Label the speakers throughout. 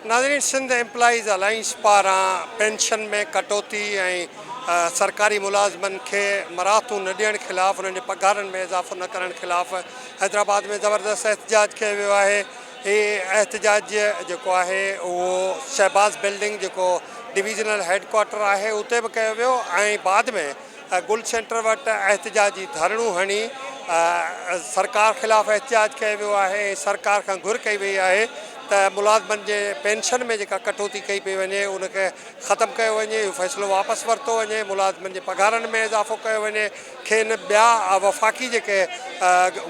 Speaker 1: ناظرين Sindh employees alliance پاران pension ۾ ڪٽوتي ۽ سرڪاري ملازمن کي مراعتون نه ڏيڻ خلاف انهن جي پگهارن ۾ اضافو نه ڪرڻ خلاف حيدرآباد ۾ زبردست احتجاج ڪيو ويو آهي هي احتجاج جيڪو آهي اهو شهباز بلڊنگ جيڪو ڊويزنل هيڊ ڪوارٽر آهي اتي به ڪيو ويو ۽ بعد ۾ گل سينٽر وٽ احتجاجي ڌرڻو هڻي سرڪار خلاف احتجاج ڪيو ويو آهي ۽ سرڪار کان گهر ڪئي وئي آهي ته ملازمن جي پينشن ۾ جيڪا ڪٽوتي ڪئي پئي وڃي ان کي ختم ڪيو وڃي، اهو فيصلو واپس ورتو وڃي، ملازمن جي پگهارن ۾ اضافو ڪيو وڃي، کين ٻيا وفاقي جيڪي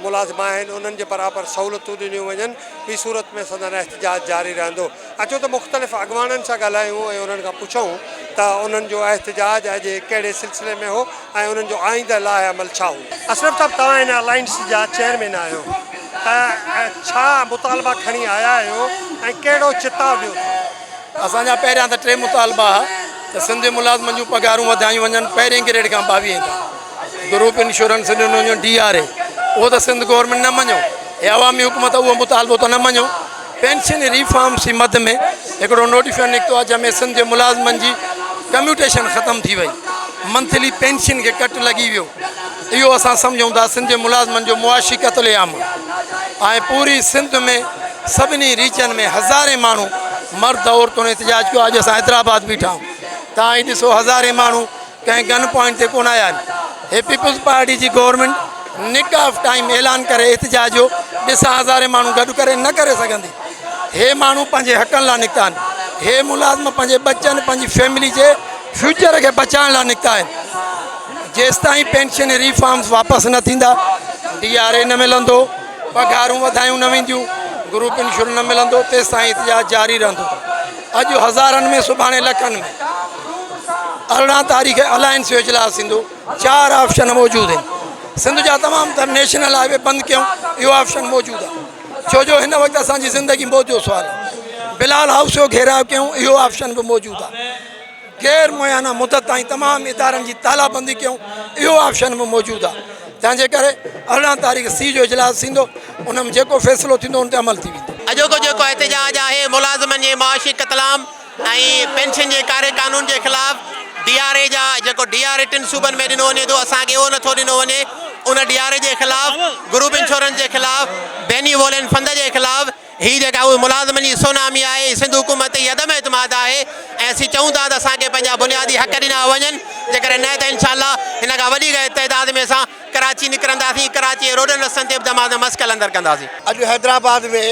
Speaker 1: ملازم آهن انهن جي برابر سهولتون ڏنيون وڃن، ٻي صورت ۾ سندن احتجاج جاري رهندو. اچو ته مختلف اڳواڻن سان ڳالهايون ۽ انهن کان پڇون ته انهن جو احتجاج اڄ ڪهڙي سلسلي ۾ هو ۽ انهن جو آئنده لائحه عمل ڇا هوندو. اشرف صاحب توهان هن الائنس جا چيئرمين آهيو ته ڇا مطالبا کڻي آيا آهيو ۽ ڪهڙو چتاء ڏيو ٿا؟
Speaker 2: اسان جا پهريان ته ٽي مطالبا ها ته سنڌ جي ملازمن جون پگهارون وڌايون وڃن پهرين گريڊ کان ٻاويهين تائين گروپ انشورنس ڏنو وڃو ڊي آر اي اهو ته سنڌ گورنمينٽ نه مڃيو هي عوامي حڪومت اهو مطالبو ته نه مڃيو پينشن ريفارمس جي مد ۾ هڪڙو نوٽيفڪيشن نڪتو آهي جنهن ۾ سنڌ جي ملازمن جي ڪميوٽيشن ختم ٿي وئي منٿلي پينشن کي ڪٽ لڳي ويو اهو اسان سمجهون ٿا سنڌ جي ملازمن جو معاشي قتل عام آهي ۽ پوري سنڌ ۾ سڀني ريجن ۾ هزارين ماڻهو مرد عورتن احتجاج ڪيو اڄ اسان حيدرآباد بيٺا آهيون تان هي ڏسو هزارين ماڻهو ڪنهن گن پوائنٽ تي ڪونه آيا آهن هي پيپلز پارٽي جي گورنمينٽ نڪ آف ٽائيم اعلان ڪري احتجاج جو ڏسان هزارين ماڻهو گڏ ڪري نه ڪري سگهندي هي ماڻهو پنهنجي حقن لاء نڪتا آهن هي ملازم پنهنجي ٻچن پنهنجي فيملي جي فيوچر کي بچائڻ لاء نڪتا آهن جيستائين پينشن ريفارمز واپس نه ٿيندا ڊي آر اي نه ملندو پگهارون وڌايون نه وينديون گروپ انشورنس نه ملندو تيستائين احتجاج جاري رهندو اڄ هزارن ۾ سڀاڻي لکن ۾ 18 تاريخ الائنس جو اجلاس ٿيندو چار آپشن موجود آهن سنڌ جا تمام تر نيشنل هاء وي بند ڪيون اهو آپشن موجود آهي ڇو جو هن وقت اسان جي زندگي موت جو سوال آهي بلال هائوس جو گهيراء ڪيون اهو آپشن به موجود آهي غير معينه مدت تائين تمام ادارن جي تالا بندي ڪيون اهو آپشن به موجود آهي تنهن جي ڪري 18 تاريخ سي جو اجلاس ٿيندو ان ۾ جيڪو فيصلو ٿيندو ان تي عمل ٿي ويندو.
Speaker 3: اڄوڪو جيڪو احتجاج آهي ملازمن جي معاشي قتلام ۽ پينشن جي ڪاري قانون جي خلاف ڊي آر اي جا جيڪو ڊي آر اي ٽن صوبن ۾ ڏنو وڃي ٿو اسان کي اهو نٿو ڏنو وڃي ان ڊي آر اي جي خلاف گروپ انشورنس جي خلاف بيني وولين فند جي خلاف هي جيڪا اهي ملازمن جي سونامي آهي هي سنڌ حڪومت تي عدم اعتماد آهي ۽ اسين چئون ٿا ته اسان کي پنهنجا بنيادي حق ڏنا وڃن جيڪڏهن نه ته انشاء الله هن کان وڌيڪ تعداد ۾ اسان ڪراچي نڪرنداسين ڪراچي جي روڊن رستن تي به دمادم مس قلندر ڪنداسين.
Speaker 4: اڄ حيدرآباد ۾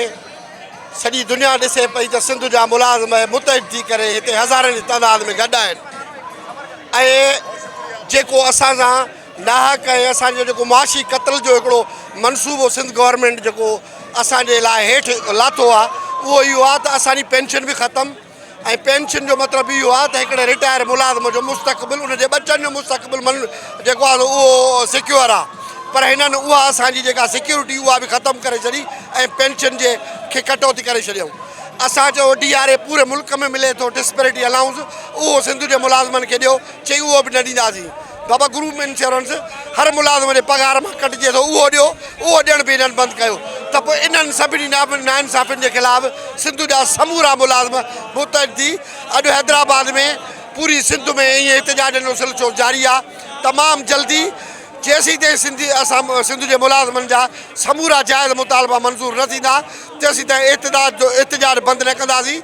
Speaker 4: سڄي دنيا ڏسي پئي ته سنڌ جا ملازم متحد ٿي ڪري هتي هزارن جي تعداد ۾ گڏ آهن ۽ جيڪو اسان سان ناحق ۽ اسان جو جيڪو معاشي قتل جو هڪڙو منصوبو سنڌ گورنمينٽ جيڪو اسان جي لاء هيٺ لاٿو آهي اهو اهو آهي ته اسان جي پينشن به ختم ۽ پينشن جو مطلب اهو آهي ته هڪڙي رٽائر ملازم جو مستقبل ان جي ٻچن جو مستقبل من جيڪو آهي اهو سيڪيور آهي پر هنن اها اسان جي جيڪا سيڪيورٽي اها به ختم ڪري ڇڏي ۽ پينشن جي کي ڪٽوتي ڪري ڇڏيائون اسان چيو ڊي آر اي پوري ملڪ ۾ ملي ٿو ڊسپيرٽي الائونس اهو سنڌ جي ملازمن کي ڏيو چئي اهو به نه ڏينداسين بابا گروپ انشورنس هر ملازم جي پگهار مان ڪٽجي ٿو اهو ڏيو اهو ڏيڻ به هنن بند ڪيو ته پوء انهن سڀني ناانصافين جي خلاف سنڌ جا سمورا ملازم متحد ٿي اڄ حيدرآباد ۾ پوري سنڌ ۾ ائين احتجاجن جو سلسلو جاري آهي تمام جلدي جيسيتائين سنڌي اسان سنڌ جي ملازمن جا سمورا جائز مطالبا منظور نه ٿيندا تيسيتائين احتجاج جو احتجاج بند نه ڪنداسين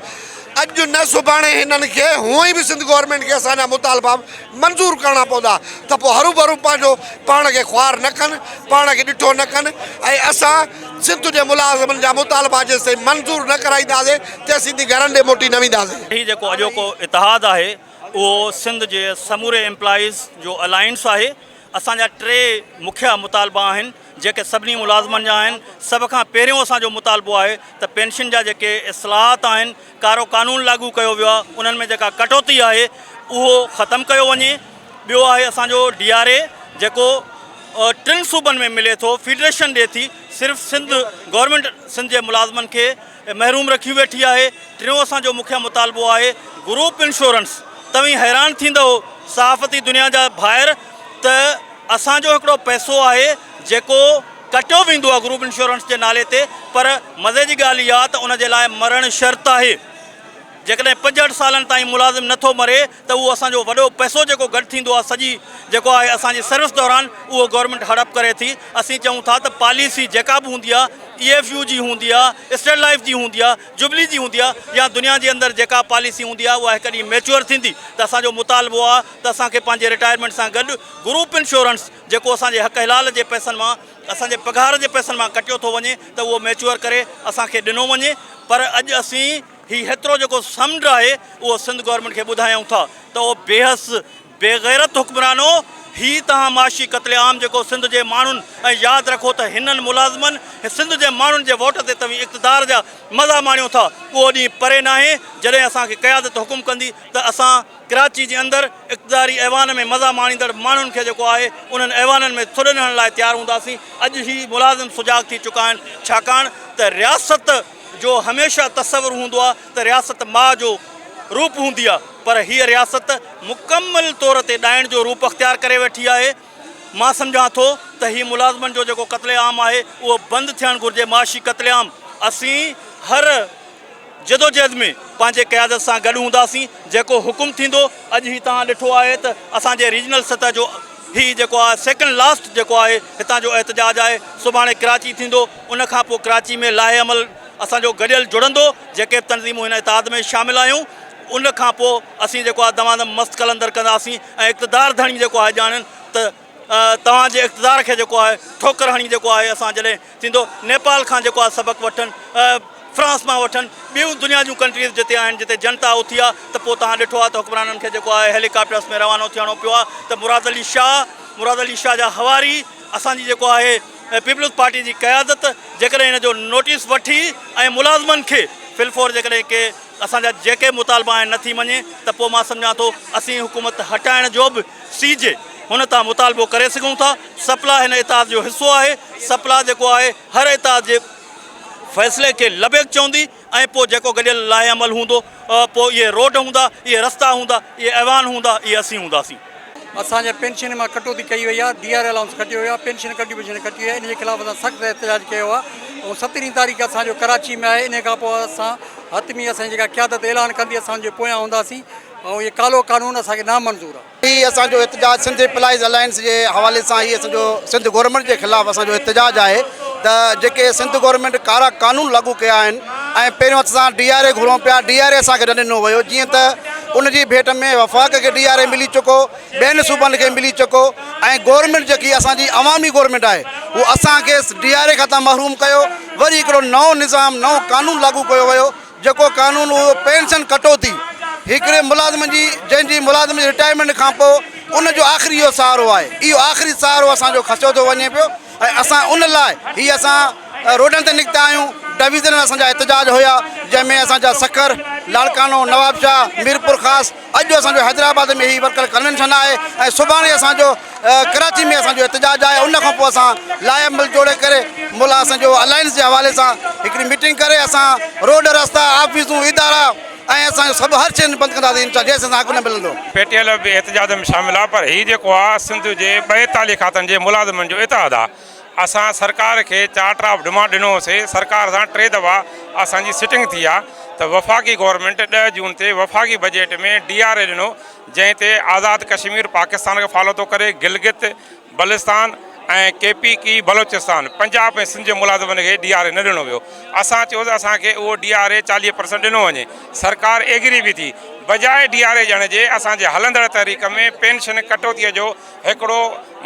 Speaker 4: اڄ نه سڀاڻي هنن کي هونئن به سنڌ گورنمينٽ کي اسان جا مطالبا منظور ڪرڻا پوندا ته پوء هروڀرو پنهنجو پاڻ کي خوار نه ڪن، پاڻ کي ڏٺو نه ڪن ۽ اسان سنڌ جي ملازمن جا مطالبا جيستائين منظور نه ڪرائينداسين تيسين تائين گهرن ڏي موٽي نه وينداسين.
Speaker 5: هي جيڪو اڄوڪو اتحاد آهي اهو سنڌ جي سموري ايمپلائيز جو الائنس آهي. اسان جا ٽي مکيه مطالبا آهن جيڪي سڀني ملازمن جا آهن. سڀ کان پهريون اسان جو مطالبو آهي ته پينشن جا جيڪي اصلاحات آهن، ڪارو قانون لاڳو ڪيو ويو آهي انهن ۾ جيڪا ڪٽوتي آهي اهو ختم ڪيو وڃي. ٻيو آهي اسان جو ڊي آر اي جيڪو ٽن صوبن ۾ ملي ٿو، فيڊريشن ڏي ٿي، صرف سنڌ گورنمينٽ سنڌ جي ملازمن کي محروم رکي ويٺي آهي. ٽيون اسان جو مکيه مطالبو آهي گروپ انشورنس. توهين حيران ٿيندؤ صحافتي دنيا جا ڀائر ته اسان جو هڪڙو پئسو آهي جيڪو ڪٽيو ويندو آهي گروپ انشورنس جي نالي تي پر مزي جي ڳالهه اها ته ان جي لاء مرڻ شرط آهي. جيڪڏهن 65 سالن تائين ملازم نه ٿو مري ته اهو اسان جو وڏو پئسو جيڪو گڏ ٿيندو آهي سڄي جيڪو آهي اسان جي سروس دوران اهو گورنمينٽ هڙپ ڪري ٿي. اسين چئون ٿا ته پاليسي جيڪا به هوندي آهي اي ايف يو جي هوندي آهي، اسٽيٽ لائيف جي هوندي آهي، جوبلي جي هوندي آهي يا دنيا جي اندر جيڪا پاليسي هوندي آهي اها هڪ ڏينهن ميچوئر ٿيندي ته اسان جو مطالبو آهي ته اسان کي پنهنجي رٽائرمينٽ سان گڏ گروپ انشورنس جيڪو اسان جي حق حلال جي پئسن مان اسان جي پگهار جي پئسن مان ڪٽيو ٿو وڃي ته اهو ميچوئر ڪري اسان کي ڏنو وڃي پر اڄ اسين هي هيترو جيڪو سمنڊ آهي اهو سنڌ گورنمينٽ کي ٻڌايون ٿا ته او بيحس بيغيرت حڪمرانو هي توهان معاشي قتل عام جيڪو سنڌ جي ماڻهن ۽ ياد رکو ته هنن ملازمن سنڌ جي ماڻهن جي ووٽ تي توهين اقتدار جا مزا ماڻيو ٿا اهو ڏينهن پري ناهي جڏهن اسان کي قيادت حڪم ڪندي ته اسان ڪراچي جي اندر اقتداري ايوان ۾ مزا ماڻيندڙ ماڻهن کي جيڪو آهي انهن ايوانن ۾ ٿڏ ڏيڻ لاء تيار هونداسين اڄ هي ملازم سجاڳ ٿي چڪا آهن ڇاڪاڻ ته رياست جو هميشه تصور هوندو آهي ته رياست ماء جو روپ هوندي آهي پر هيء رياست مڪمل طور تي ڏائڻ جو روپ اختيار ڪري ويٺي آهي مان سمجهان ٿو ته هي ملازمن جو جيڪو قتل عام آهي اهو بند ٿيڻ گهرجي معاشي قتل عام اسين هر جدوجهد ۾ پنهنجي قيادت سان گڏ هونداسين، جيڪو حڪم ٿيندو، اڄ هي توهان ڏٺو آهي ته اسان جي ريجنل سطح جو هي جيڪو آهي سيڪنڊ لاسٽ جيڪو آهي هتان جو احتجاج آهي، سڀاڻي ڪراچي ٿيندو، ان کان پوء ڪراچي ۾ لاهي عمل اسان جو گڏيل جڙندو، جيڪي به تنظيمون هن اتحاد ۾ شامل آهيون، ان کان پوء اسين جيڪو آهي دمادم مست قلندر ڪنداسين ۽ اقتدار ڌڻي جيڪو آهي ڄاڻن ته توهان جي اقتدار کي جيڪو آهي ٺوڪر هڻي جيڪو آهي اسان جڏهن ٿيندو نيپال کان جيڪو آهي سبق وٺن فرانس مان وٺن ٻيون دنيا جون ڪنٽريز جتي آهن جتي جنتا اٿي آهي ته پوء توهان ڏٺو آهي ته حڪمرانن کي جيڪو آهي هيليڪاپٽرس ۾ روانو ٿيڻو پيو آهي ته مراد علي شاهه مراد علي شاهه جا حواري اسان جي جيڪو آهي پيپلز پارٽي جي قيادت جيڪڏهن هن جو نوٽيس وٺي ۽ ملازمن کي فلفور جيڪڏهن ڪي اسان جا جيڪي مطالبا آهن نه ٿي مڃي ته پوء مان سمجهان ٿو اسين حڪومت هٽائڻ جو به سي جي هن تان مطالبو ڪري سگهون ٿا. سپلا هن اتحاد جو حصو آهي. سپلا جيڪو آهي هر اتحاد جي فيصلي کي لبيڪ چوندي ۽ پوء جيڪو گڏيل لائحه عمل هوندو پوء اهي روڊ هوندا، اهي رستا هوندا، اهي ايوان هوندا، اهي اسين هونداسين.
Speaker 6: اسان جي پينشن مان ڪٽوتي ڪئي وئي آهي، ڊي آر الائونس ڪٽيو ويو آهي، پينشن ڪنٽريبيوشن ڪٽي وئي آهي، ان جي خلاف اسان سخت احتجاج ڪيو آهي ۽ سترهين تاريخ اسان جو ڪراچي ۾ آهي، انهي کان پوء اسان حتمي اسان جي جيڪا قيادت اعلان ڪندي اسان ان جي پويان هونداسين ۽ اهي ڪالو قانون اسان کي نامنظور آهي.
Speaker 7: هي اسان جو احتجاج سنڌ امپلائيز الائنس جي حوالي سان هي اسان جو سنڌ گورنمينٽ جي خلاف اسان جو احتجاج آهي ته جيڪي سنڌ گورنمينٽ ڪارا قانون لاڳو ڪيا آهن ۽ پهريون اسان ڊي آر اي گهرون پيا ڊي آر اي اسان کي نه ڏنو ويو جيئن ته ان جي ڀيٽ ۾ وفاق کي ڊي آر اي ملي چڪو ٻين صوبن کي ملي چڪو ۽ گورنمينٽ جيڪي اسان جي عوامي گورنمينٽ آهي هو اسان کي ڊي آر اي کان تان محروم ڪيو وري هڪڙو نئون نظام نئون قانون لاڳو ڪيو ويو جيڪو قانون اهو پينشن ڪٽوتي هڪڙي ملازم جي جنهن جي ملازم جي رٽائرمينٽ کان پوء ان جو آخري اهو سهارو آهي اهو آخري سهارو اسان جو کسيو ٿو وڃي پيو ۽ اسان ان لاء هي اسان روڊن تي نڪتا آهيون ڊويزنل اسان جا احتجاج هيا جنهن ۾ اسان جا سکر لاڙڪاڻو نوابشاهه ميرپورخاص اڄ اسان جو حيدرآباد ۾ هي ورڪر ڪنوينشن آهي ۽ سڀاڻي اسان جو ڪراچي ۾ اسان جو احتجاج آهي ان کان پوء اسان لاء عمل جوڙي ڪري ملا اسان جو الائنس جي حوالي سان هڪڙي ميٽنگ ڪري اسان روڊ رستا آفيسون ادارا ۽ اسان جو سڀ هر شيء بند ڪنداسين انشاء الله جيسين اسان حق نه ملندو.
Speaker 8: پي ٽي ايل به احتجاج ۾ شامل آهي پر هي جيڪو آهي سنڌ جي 42 کاتن جي ملازمن جو اتحاد آهي اسان سرڪار کي چارٽر آف ڊمانڊ ڏنو هوسي سرڪار سان ٽي دفعا اسان جي سٽنگ ٿي آهي ته وفاقي گورنمينٽ 10 جون تي وفاقي بجيٽ ۾ ڊي آر اي ڏنو جنهن تي آزاد ڪشمير پاڪستان کي فالو ٿو ڪري Gilgit Baltistan ۽ K P K Balochistan Punjab ۽ Sindh جي ملازمن کي ڊي آر اي نه ڏنو ويو اسان چيو ته اسان کي اهو ڊي آر اي 40 پرسنٽ ڏنو وڃي سرڪار ايگري به ٿي بجاء ڊي آر اي ڏيڻ جي اسان جي هلندڙ تحريڪ ۾ پينشن ڪٽوتي جو هڪڙو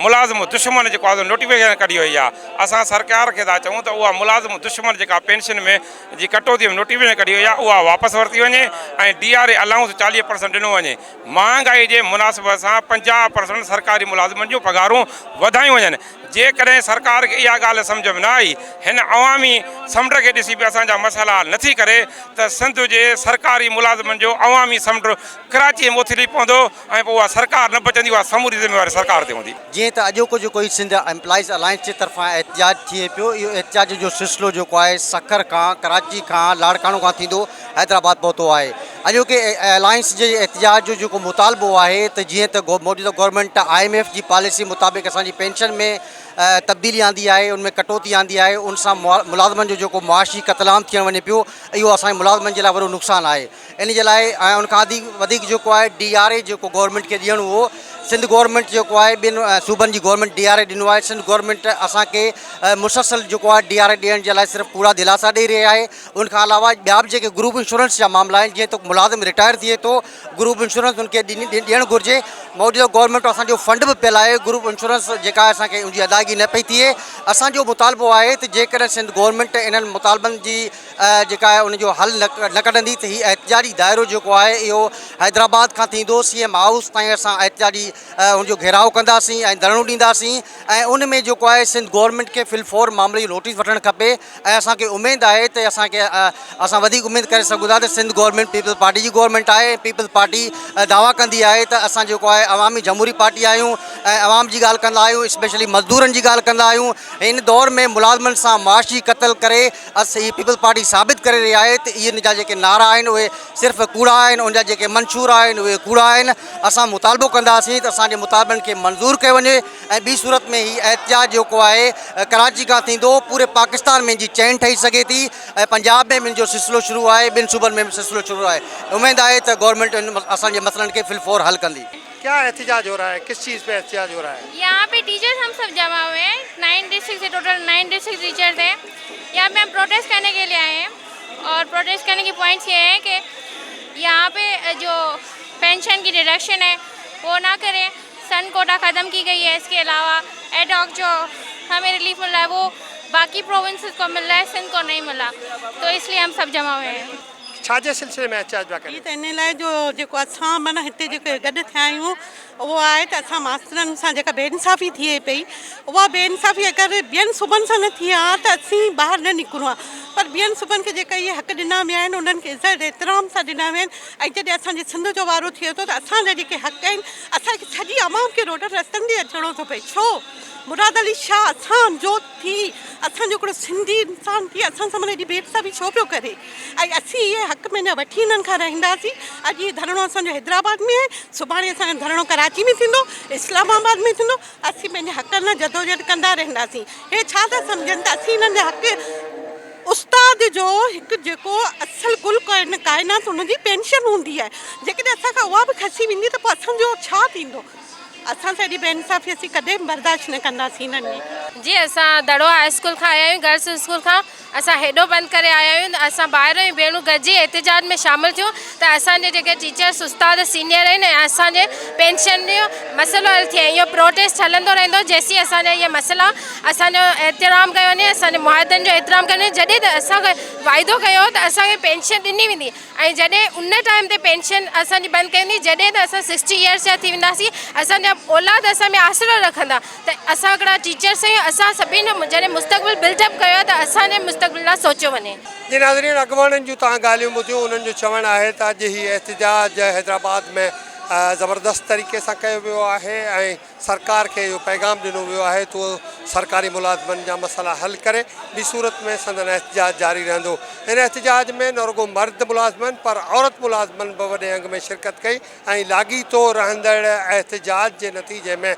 Speaker 8: ملازم دشمن جيڪو آهي سو نوٽيفڪيشن ڪڍي وئي آهي اسان سرڪار کي ٿا چئون ته اها ملازم دشمن جيڪا پينشن ۾ جي ڪٽوتي ۾ نوٽيفڪيشن ڪڍي وئي آهي اها واپس ورتي وڃي ۽ D R A allowance 40 percent ڏنو وڃي مهانگائي جي مناسبت سان 50 پرسنٽ سرڪاري ملازمن جون پگهارون وڌايون وڃن جيڪڏهن سرڪار کي اها ڳالهه سمجهه ۾ نه آئي هن عوامي سمنڊ کي ڏسي به اسان جا مسئلا حل نٿي ڪري ته سنڌ جي سرڪاري ملازمن جو عوامي سمنڊ ڪراچي ۾ اٿلي پوندو ۽ پوء اها سرڪار نه بچندي اها سموري ذميواري سرڪار تي هوندي.
Speaker 9: جيئن ته اڄوڪو جيڪو هي سنڌ ايمپلائيز الائنس جي طرفان احتجاج ٿئي پيو اهو احتجاج جو سلسلو جيڪو آهي سکر کان ڪراچي کان لاڙڪاڻو کان ٿيندو حيدرآباد پهتو آهي. اڄوڪي الائنس جي احتجاج جو جيڪو مطالبو آهي ته جيئن ته موجوده گورنمينٽ I M F جي پاليسي مطابق اسان جي پينشن ۾ تبديلي آندي آهي ان ۾ ڪٽوتي آندي آهي ان سان ملازمن جو جيڪو معاشي قتلام ٿيڻ وڃي پيو اهو اسان جي ملازمن جي لاء وڏو نقصان آهي ان جي لاء ۽ ان کان وڌيڪ جيڪو آهي ڊي آر اي جيڪو گورنمينٽ کي ڏيڻو هو سنڌ گورنمينٽ جيڪو آهي ٻين صوبن جي گورنمينٽ ڊي آر اي ڏنو آهي سنڌ گورنمينٽ اسان کي مسلسل جيڪو آهي ڊي آر اي ڏيڻ جي لاء صرف ڪوڙا دلاسا ڏئي رهي آهي ان کان علاوه ٻيا به جيڪي گروپ انشورنس جا معاملا آهن جيئن ته ملازم رٽائر ٿئي ٿو گروپ انشورنس ان کي ڏيڻ گهرجي موجوده گورنمينٽ اسان جو فنڊ به پيل آهي گروپ انشورنس جيڪا اسان کي ان جي ادائگي نه پئي ٿئي اسان جو مطالبو آهي ته جيڪڏهن سنڌ گورنمينٽ انهن مطالبن جي جيڪا آهي ان جو حل نه ڪڍندي ته هي احتجاجي دائرو جيڪو آهي اهو حيدرآباد کان ٿيندو سي ايم هائوس تائين اسان احتجاجي ان جو گهيراء ڪنداسين ۽ ڌرڻو ڏينداسين ۽ ان ۾ جيڪو آهي سنڌ گورنمينٽ کي فل فور معاملي جو نوٽيس وٺڻ کپي ۽ اسان کي اميد آهي ته اسان کي اسان وڌيڪ اميد ڪري سگهون ٿا ته سنڌ گورنمينٽ پيپلز پارٽي جي گورنمينٽ آهي ۽ پيپلز پارٽي دعويٰ ڪندي آهي ته اسان جيڪو آهي عوامي جمهوري پارٽي آهيون ۽ عوام جي ڳالهه ڪندا آهيون اسپيشلي مزدورن جي ڳالهه ڪندا آهيون هن دور ۾ ملازمن سان معاشي قتل ڪري اس هي پيپلز پارٽي ثابت ڪري رهي آهي ته اهي ان جا جيڪي نعرا آهن اهي صرف ڪوڙا آهن ان جا جيڪي منشور آهن اهي ڪوڙا آهن اسان مطالبو ڪنداسين ته اسان جي مطالبن کي منظور ڪيو وڃي ۽ ٻي صورت ۾ هي احتجاج جيڪو آهي ڪراچي کان ٿيندو پوري پاڪستان ۾ ان جي چين ٺهي سگهي ٿي ۽ پنجاب ۾ به ان جو سلسلو شروع آهي ٻين صوبن ۾ به سلسلو شروع آهي اميد آهي ته گورنمينٽ اسان جي مسئلن کي في الفور حل ڪندي.
Speaker 1: کيا احتجاج هو رها هي کس چيز پي احتجاج هو رها هي.
Speaker 10: يهان پي ٽيچرز هم سب جمع هوئي هين نائن ڊسٽرڪٽ سي ٽوٽل نائن ڊسٽرڪٽ ٽيچرز هين يهان پي هم پروٽيسٽ ڪرني ڪي لئي آئي هين اور پروٽيسٽ ڪرني ڪي پوائنٽس يي هين ڪي يهان پي جو پينشن ڪي ڊڊڪشن هي وو نا ڪري سن ڪوٽا ختم ڪي گئي هي اس ڪي علاوه ايڊ هاڪ جو همي رليف مل رها هي وو باقي پروونسز ڪو مل رها هي سنڌ ڪو نهي ملا تو اس لئي هم سب جمع هوئي هين.
Speaker 1: ڇا جي سلسلي ۾ احتجاج پيا
Speaker 11: هي
Speaker 1: ڪريو؟
Speaker 11: ته ان لاء جو جيڪو اسان معنيٰ هتي جيڪي گڏ ٿيا آهيون اهو آهي ته اسان ماسترن سان جيڪا بي انصافي ٿئي پئي اها بي انصافي اگر ٻين صوبن سان نه ٿئي ها ته اسين ٻاهر نه نڪرون ها پر ٻين صوبن کي جيڪا اهي حق ڏنا ويا آهن انهن کي عزت احترام سان ڏنا ويا آهن ۽ جڏهن اسان جي سنڌ جو وارو ٿئي ٿو ته اسان جا جيڪي حق آهن اسان کي سڄي عوام کي روڊن رستن تي اچڻو ٿو پئي ڇو مراد علي شاهه اسان جو ٿي اسان جو هڪڙو سنڌي انسان ٿي اسان سان معنيٰ ايڏي بي انصافي ڇو پيو ڪري ۽ اسين اهي حق پنهنجا وٺي هنن کان رهنداسين اڄ هي ڌرڻو اسان جو حيدرآباد ۾ آهي سڀاڻي اسان جو ڌرڻو ڪراچي ۾ ٿيندو اسلام آباد ۾ ٿيندو اسين پنهنجي حقن لاء جدوجهد ڪندا رهنداسين هي ڇا ٿا سمجهن ته اسين هنن جا حق استاد جو هڪ جيڪو اصل گل ڪائنات هن جي پينشن هوندي آهي جيڪڏهن اسان کان اها به کسي ويندي ته پوء اسان جو ڇا ٿيندو اسان سان ايڏي بي انصافي اسين ڪڏهن به برداشت نه ڪنداسين هنن جي.
Speaker 10: جي اسان دڙو هاء اسڪول کان آيا آهيون گرلس اسڪول کان اسان هيڏو بند ڪري آيا آهيون ته اسان ڀائر ۽ ڀيڻون گڏجي احتجاج ۾ شامل ٿيون ته اسان جي جيڪي ٽيچرس استاد سينيئر آهن ۽ اسان جي پينشن جو مسئلو حل ٿئي اهو پروٽيسٽ هلندو رهندو جيسين اسان جا اهي مسئلا اسان جو احترام ڪيو وڃي اسان جي معاهدن جو احترام ڪيو وڃي جڏهن ته اسان کي واعدو ڪيو هو ته اسان کي پينشن ڏني ويندي ۽ جڏهن ان ٽائيم تي پينشن اسان جي بند ڪئي ويندي جڏهن ته اسان سڪسٽي ايئرس جا ٿي وينداسين اسان جا اولاد اسان ۾ آسرو رکندا ته اسان هڪڙا ٽيچرس آهيون اسان سڀني جو جڏهن مستقبل بلڊ اپ ڪيو آهي ته اسان جي مستقبل لاء سوچيو وڃي.
Speaker 1: جي ناظرين اڳواڻن جون توهان ڳالهيون ٻڌيون انهن جو چوڻ آهي ته اڄ هي احتجاج حيدرآباد ۾ زبردست طريقي سان ڪيو ويو آهي ۽ سرڪار کي اهو پيغام ڏنو ويو آهي ته اهو سرڪاري ملازمن جا مسئلا حل ڪري، ٻي صورت ۾ سندن احتجاج جاري رهندو. هن احتجاج ۾ نه رڳو مرد ملازمن پر عورت ملازمن به وڏي انگ ۾ شرڪت ڪئي ۽ لاڳيتو رهندڙ احتجاج جي نتيجي ۾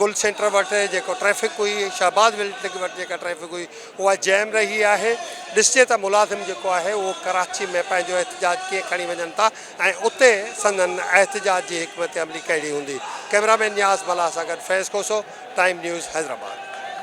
Speaker 1: گل سينٽر وٽ جيڪو ٽريفڪ هئي، شهباز بلڊنگ وٽ جيڪا ٽريفڪ هئي اها جيم رهي آهي. ڏسجي ته ملازم جيڪو آهي اهو ڪراچي ۾ پنهنجو احتجاج ڪيئن کڻي وڃن ٿا. ۽ اتي سندن احتجاج جي حڪمت عملي ڪهڙي هوندي؟ ڪئميرا مين نياز ملاح سان گڏ فيض کوسو، ٽائيم نيوز، حيدرآباد.